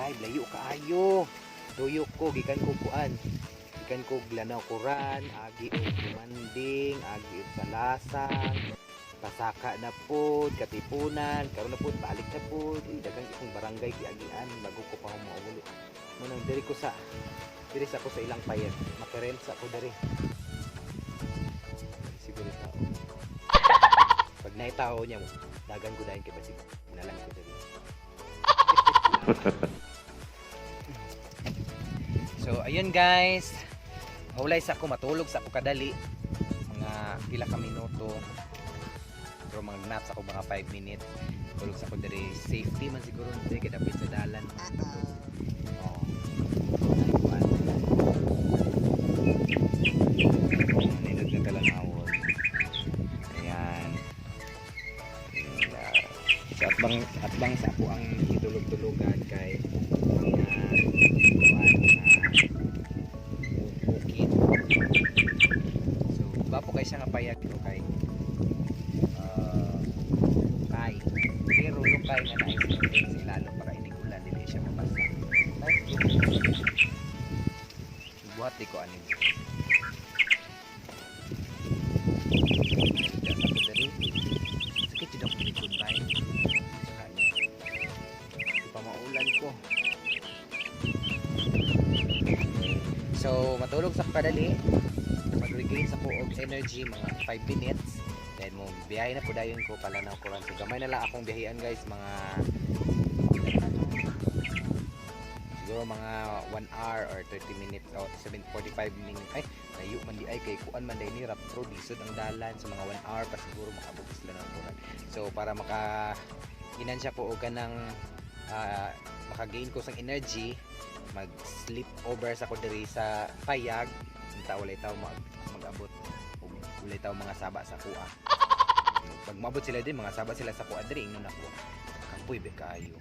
Drive, layo kaayo. Tuyo ko gikan ko kuan. Gikan ko Lanao Kuran, agi og Tumanding, agi og Salasang, Pasaka na pod, Katipunan, karon na pod, balik na pod. Uy, daghang akong barangay giagian bago ko pa mauli. Munang diri ko sa diri sa ko sa ilang payag. Makarent sa ko diri. Siguro tao. Pag naitao niya mo, dagan ko dahin kay basig nalang ko diri. So ayun guys, hulay sa ako matulog sa ako kadali mga pila ka minuto. Pero mga nap sa ako mga 5 minutes. Tulog sa ako diri, safety man siguro diri kay dapit sa dalan. Oh. Ay, kuan. Nindot nga talan-awon. Ayan. And, so atbang sa ako ang itulog-tulugan kay mga kuan, mga bukid. So, gwapo kay siya nga payag no kay lukay. Pero lukay nga naay sa ilalo para inig ulan dili siya mabasa. Ay, buhat di ko ani. Sa ko diri. Sakit jud ako likod bay. Saka ni. Di pa maulan ko. So, matulog sa kadali. Mag-regain sa ko og energy mga 5 minutes. Then mo biyahe na po dayon ko pala na kuran. So gamay na lang akong biyahean guys, mga siguro mga 1 hour or 30 minutes o 7:45 minutes. Ay, layo man di ay kay kuan man day ni rough road, lisod ang dalan. So mga 1 hour pa siguro makaabot sila ng kuran. So para maka ginansya ko og kanang maka-gain ko sang energy, mag sleep over sa ko diri sa payag unta walay tao mag-abot ug walay tao mga saba sa kuha. Pag maabot sila din, mga saba sila sa kuha diri, ingnon ako kapoy be kaayo.